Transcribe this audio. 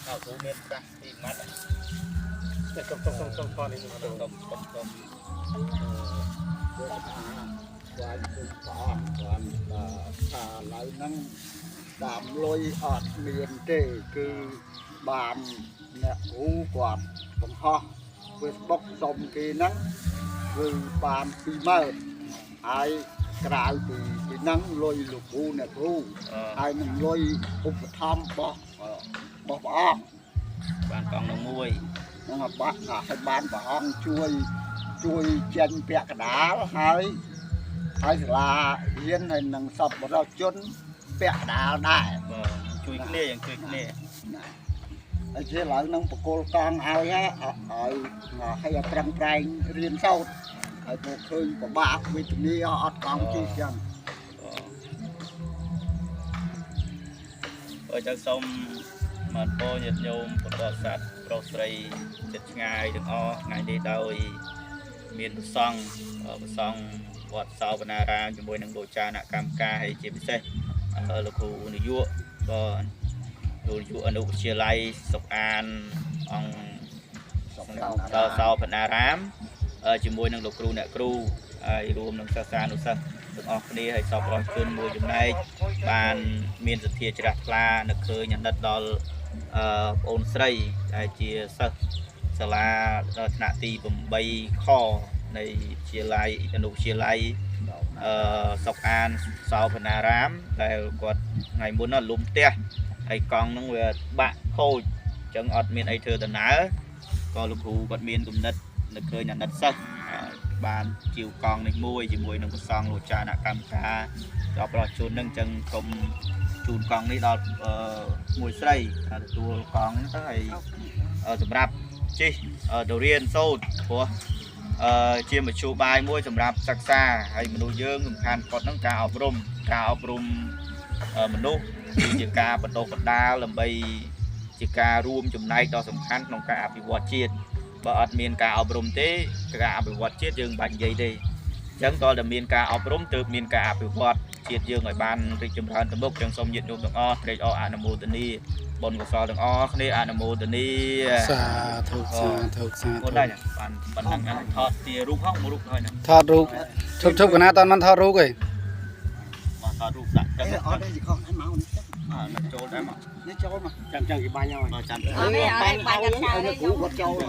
អត់គ្រូមានប្រាស់ពីម៉ាត់ តែសុំសុំសុំសុំថតនេះមក សុំសុំសុំ គាត់ថាស្វាយគុំព្រះអង្គគាត់ថាឡើយហ្នឹងតាមលុយអត់មានទេគឺបានអ្នកគ្រូគាត់បង្ហោះ Facebook សុំគេហ្នឹងគឺបាន20000ហើយក្រៅពីពីហ្នឹងលុយលោកគ្រូអ្នកគ្រូហើយនឹងលុយឧបត្ថម្ភរបស់របស់ព្រះអង្គ បានកង់នឹងមួយ នឹងអាបាក់ឲ្យបានព្រះអង្គជួយជួយចេញពាក់កណ្ដាលហើយហើយសាលារៀនហើយនឹងសពបរិជនពាក់កណ្ដាលដែរ បាទជួយគ្នាយ៉ាងជួយគ្នា ណាហើយជាឡើយនឹងបកគលកង់ឲ្យឲ្យឲ្យប្រឹងប្រែងរៀនសូត្រហើយពួកឃើញពិបាកវេទនាអត់កង់ជិះចឹង បើចឹងសូមបានពោញាតិញោមពុទ្ធបរិស័ទប្រុសស្រីចិត្តឆ្ងាយទាំងអស់ថ្ងៃនេះដោយមានប្រសង់ប្រសង់វត្តសោវនារាមជាមួយនឹងលោកចានកម្មការហើយជាពិសេសលោកគ្រូនាយកបាទលោកនាយកអនុវិទ្យាល័យសុកអានអង្គ ដល់សោពណារាមជាមួយនឹងលោកគ្រូអ្នកគ្រូហើយរួមនឹងសិស្សានុសិស្សទាំងអស់គ្នាហើយសពរស់ជនមួយចំណែកបានមានសទ្ធាជ្រះថ្លានឹកឃើញអាណិតដល់អឺប្អូនស្រីដែលជាសិស្សសាលាថ្នាក់ទី8ខនៃវិទ្យាល័យអនុវិទ្យាល័យអឺសុកអានសោពណារាមដែលគាត់ថ្ងៃមុនលំផ្ទះហើយកង់ហ្នឹងវាបាក់ខូចអញ្ចឹងអត់មានអីធ្វើដំណើរ ក៏លោកគ្រូគាត់មានគំនិតនៅឃើញអាណិតសិស្សបានជាវកង់នេះមួយជាមួយនឹងប្រសង់លោកចានកម្មការដល់ប្រជជននឹងអញ្ចឹងសូមជូនកង់នេះដល់មួយស្រីទទួលកង់ទៅហើយសម្រាប់ជិះទៅរៀនសូត្រព្រោះជាមធ្យោបាយមួយសម្រាប់សិក្សាហើយមនុស្សយើងសំខាន់គាត់នឹងការអប់រំការអប់រំមនុស្សគឺជាការបណ្ដុះបណ្ដាលដើម្បីជាការរួមចំណែកដ៏សំខាន់ក្នុងការអភិវឌ្ឍជាតិបើអត់មានការអប់រំទេការអភិវឌ្ឍជាតិយើងមិនបាច់និយាយទេអញ្ចឹងតើតែមានការអប់រំទើបមានការអភិវឌ្ឍជាតិយើងឲ្យបានរីកចម្រើនទៅមុខចឹងសូមញាតិញោមទាំងអស់ត្រេកអរអនុមោទនាបុណ្យកុសលទាំងអស់គ្នាអនុមោទនា សាធុសាធុសាធុ មុនដែរបានប៉ុណ្ណឹងថតជារូបហងមួយរូបហើយណា ថតរូបឈប់ឈប់កណាតន់មិនថតរូបឯង មកថតរូបដាក់ចឹង អត់ទេខុសហ្នឹងមកនេះ មកចូលដែរមក នេះចូលមក ចាំចាំគេបាញ់ហើយ មកចាំ អត់ទេអត់ទេបាញ់ឲ្យគ្រូគាត់ចូល